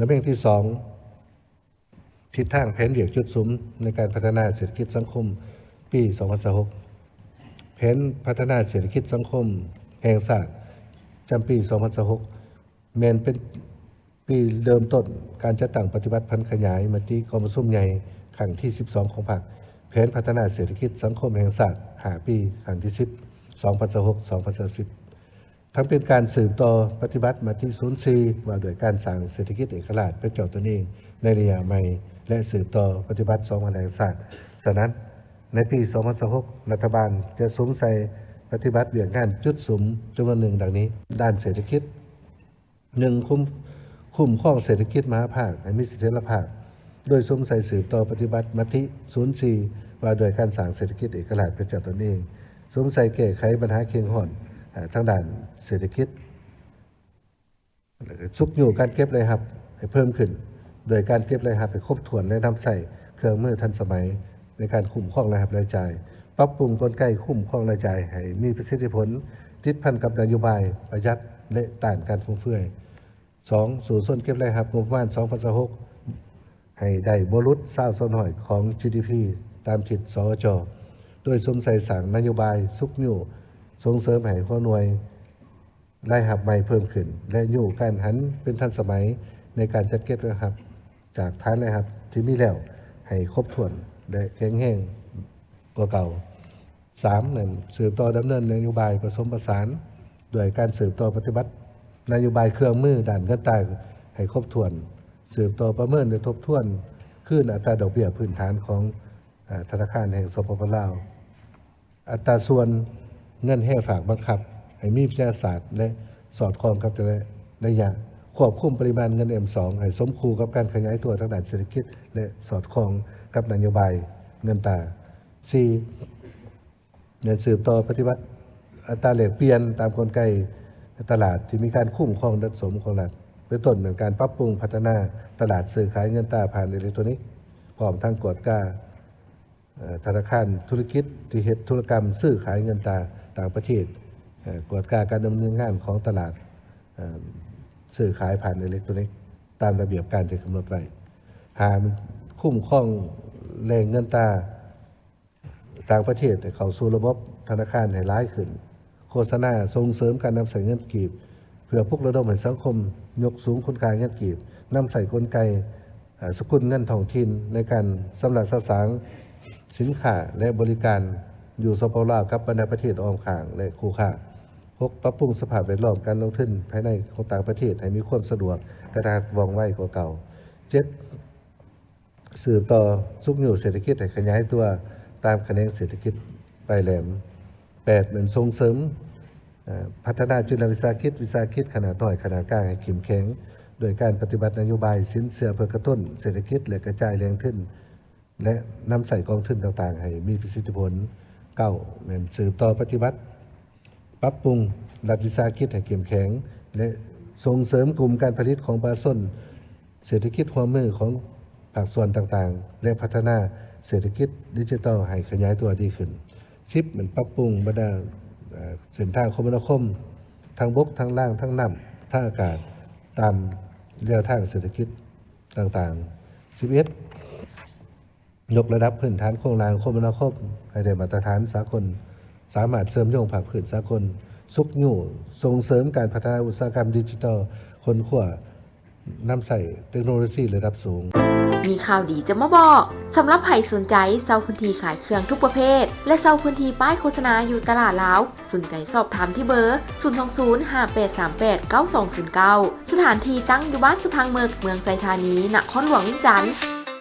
ຕຳແໜ່ງທີສອງ ທິດທາງແຜນວຽກຈຸດສຸມໃນການພັດທະນາເສດຖະກິດສັງຄົມປີສອງພັນຊາວຫົກ. ແຜນພັດທະນາເສດຖະກິດສັງຄົມແຫ່ງຊາດປະຈຳປີສອງພັນຊາວຫົກ ແມ່ນເປັນປີເລີ່ມຕົ້ນການຈັດຕັ້ງປະຕິບັດຜັນຂະຫຍາຍມະຕິກອງປະຊຸມໃຫຍ່ຄັ້ງທີສິບສອງຂອງພັກ, ແຜນພັດທະນາເສດຖະກິດສັງຄົມແຫ່ງຊາດຫ້າປີ ຄັ້ງທີສິບ ສອງພັນຊາວຫົກ ສອງພັນຊາວເຈັດ. ທັງເປັນການສືບຕໍ່ປະຕິບັດມະຕິສູນສີ່ ວ່າດ້ວຍການສ້າງເສດຖະກິດເອກະລາດເປັນເຈົ້າຕົນເອງໃນໄລຍະໃໝ່ ແລະ ສືບຕໍ່ປະຕິບັດສອງພັນແຫ່ງຊາດ. ສະນັ້ນ, ໃນປີສອງພັນຊາວຫົກ ລັດຖະບານຈະສຸມໃສ່ປະຕິບັດວຽກງານຈຸດສຸມຈຳນວນໜຶ່ງດັ່ງນີ້: ດ້ານເສດຖະກິດ, ໜຶ່ງ ຄຸ້ມ ຄຸ້ມຄອງເສດຖະກິດມະຫາພາກໃຫ້ມີສະຖຽນລະພາບ ໂດຍສຸມໃສ່ສືບຕໍ່ປະຕິບັດມະຕິສູນສີ່ ວ່າດ້ວຍການສ້າງເສດຖະກິດເອກະລາດເປັນເຈົ້າຕົນເອງ, ສຸມໃສ່ແກ້ໄຂບັນຫາເຄັ່ງຮ້ອນ ເອີ ທາງດ້ານເສດຖະກິດ, ແລະ ຊຸກຍູ້ການເກັບລາຍຮັບໃຫ້ເພີ່ມຂຶ້ນ ໂດຍການເກັບລາຍຮັບໃຫ້ຄົບຖ້ວນ ແລະ ນຳໃຊ້ເຄື່ອງມືທັນສະໄໝໃນການຄຸ້ມຄອງລາຍຮັບລາຍຈ່າຍ, ປັບປຸງກົນໄກຄຸ້ມຄອງລາຍຈ່າຍໃຫ້ມີປະສິດທິຜົນ, ຕິດພັນກັບນະໂຍບາຍປະຢັດ ແລະ ຕ້ານການຟຸມເຟືອຍ. ສອງ ສູ້ຊົນເກັບລາຍຮັບງົບປະມານສອງພັນຊາວຫົກ ໃຫ້ໄດ້ບໍ່ຫຼຸດຊາວສ່ວນຮ້ອຍຂອງ ຈີດີພີ ຕາມທິດ ສອຈ ໂດຍສຸມໃສ່ສ້າງນະໂຍບາຍຊຸກຍູ້ສົ່ງເສີມໃຫ້ຫົວໜ່ວຍລາຍຮັບໃໝ່ເພີ່ມຂຶ້ນ ແລະ ຍູ້ການຫັນເປັນທັນສະໄໝໃນການຈັດເກັບລາຍຮັບຈາກຖານລາຍຮັບທີ່ມີແລ້ວໃຫ້ຄົບຖ້ວນ ແລະ ແຂງແຮງກວ່າເກົ່າ. ສາມ ແມ່ນສືບຕໍ່ດຳເນີນນະໂຍບາຍປະສົມປະສານ ດ້ວຍການສືບຕໍ່ປະຕິບັດນະໂຍບາຍເຄື່ອງມືດ້ານເງິນຕາໃຫ້ຄົບຖ້ວນ, ສືບຕໍ່ປະເມີນ ແລະ ທົບທວນຄືນອັດຕາດອກເບ້ຍພື້ນຖານຂອງ ເອີ ທະນາຄານແຫ່ງ ສປປ ລາວ, ອັດຕາສ່ວນເງິນແຮ່ຝາກບັງຄັບໃຫ້ມີວິທະຍາສາດ ແລະ ສອດຄ່ອງກັບແຕ່ລະໄລຍະ, ຄວບຄຸມປະລິມານເງິນ ເອັມສອງ ໃຫ້ສົມຄູ່ກັບການຂະຫຍາຍຕົວທາງດ້ານເສດຖະກິດ ແລະ ສອດຄ່ອງກັບນະໂຍບາຍເງິນຕາ. ສີ່ ແມ່ນສືບຕໍ່ປະຕິບັດອັດຕາແລກປ່ຽນຕາມກົນໄກຕະຫຼາດທີ່ມີການຄຸ້ມຄອງສະສົມຂອງລັດ, ເປັນຕົ້ນແມ່ນການປັບປຸງພັດທະນາຕະຫຼາດຊື້ຂາຍເງິນຕາຜ່ານເອເລັກໂຕນິກ, ພ້ອມທັງກວດກາ ເອີ ທະນາຄານທຸລະກິດທີ່ເຮັດທຸລະກຳຊື້ຂາຍເງິນຕາຕ່າງປະເທດ, ເອີ ກວດກາການດຳເນີນງານຂອງຕະຫຼາດ ເອີ ຊື້ຂາຍຜ່ານເອເລັກໂຕນິກຕາມລະບຽບການທີ່ກຳນົດໄວ້. ຫ້າ ຄຸ້ມຄອງແຫຼ່ງເງິນຕາ ຕ່າງປະເທດໃຫ້ເຂົ້າສູ່ລະບົບທະນາຄານໃຫ້ຫຼາຍຂຶ້ນ, ໂຄສະນາສົ່ງເສີມການນຳໃຊ້ເງິນກີບ ເພື່ອປຸກລະດົມໃຫ້ສັງຄົມຍົກສູງຄຸນຄ່າເງິນກີບ, ນຳໃຊ້ກົນໄກ ເອີ ສະກຸນເງິນທ້ອງຖິ່ນໃນການຊຳລະສະສາງສິນຄ້າ ແລະ ບໍລິການຢູ່ ສປປ ລາວ ກັບບັນດາປະເທດອ້ອມຂ້າງ ແລະ ຄູ່ຄ້າ. ຫົກ ປັບປຸງສະພາບແວດລ້ອມການລົງທຶນພາຍໃນຂອງຕ່າງປະເທດໃຫ້ມີຄວາມສະດວກ, ກະທັດ, ວ່ອງໄວກວ່າເກົ່າ. ເຈັດ ສືບຕໍ່ຊຸກຍູ້ເສດຖະກິດໃຫ້ຂະຫຍາຍຕົວຕາມຂະແໜງເສດຖະກິດປາຍແຫຼມ. ແປດ ແມ່ນສົ່ງເສີມ ເອີ ພັດທະນາຈຸລະວິສາຫະກິດ, ວິສາຫະກິດຂະໜາດນ້ອຍ, ຂະໜາດກາງໃຫ້ເຂັ້ມແຂງ ໂດຍການປະຕິບັດນະໂຍບາຍສິນເຊື່ອເພື່ອກະຕຸ້ນເສດຖະກິດ ແລະ ກະຈາຍແຫຼ່ງທຶນ ແລະ ນຳໃຊ້ກອງທຶນຕ່າງໆໃຫ້ມີປະສິດທິຜົນ. ເກົ້າ ແມ່ນສືບຕໍ່ປະຕິບັດ ປັບປຸງລັດວິສາຫະກິດໃຫ້ເຂັ້ມແຂງ ແລະ ສົ່ງເສີມກຸ່ມການຜະລິດຂອງປະຊາຊົນ, ເສດຖະກິດຮ່ວມມືຂອງພາກສ່ວນຕ່າງໆ ແລະ ພັດທະນາເສດຖະກິດດິຈິຕອນໃຫ້ຂະຫຍາຍຕົວດີຂຶ້ນ. ສິບ ແມ່ນປັບປຸງບັນດາ ເອີ ເສັ້ນທາງຄົມມະນາຄົມ ທາງບົກ, ທາງລາງ, ທາງນ້ຳ, ທາງອາກາດ ຕາມແນວທາງເສດຖະກິດຕ່າງໆ. ສິບເອັດ ຍົກລະດັບພື້ນຖານໂຄງລ່າງຄົມມະນາຄົມໃຫ້ໄດ້ມາດຕະຖານສາກົນ, ສາມາດເຊື່ອມໂຍງພາກພື້ນສາກົນ, ຊຸກຍູ້ສົ່ງເສີມການພັດທະນາອຸດສາຫະກຳດິຈິຕອນ, ຄົ້ນຄວ້ານຳໃຊ້ເຕັກໂນໂລຊີລະດັບສູງ. ມີຂ່າວດີຈະມາບອກ. ສຳລັບໃຜສົນໃຈເຊົ່າພື້ນທີ່ຂາຍເຄື່ອງທຸກປະເພດ ແລະ ເຊົ່າພື້ນທີ່ປ້າຍໂຄສະນາຢູ່ຕະຫຼາດລາວ, ສົນໃຈສອບຖາມທີ່ເບີ ສູນສອງສູນ ຫ້າແປດສາມແປດ ເກົ້າສອງສູນເກົ້າ. ສະຖານທີ່ຕັ້ງຢູ່ບ້ານສະພັງເມິກ, ເມືອງໄຊທານີ, ນະຄອນຫຼວງວຽງຈັນ.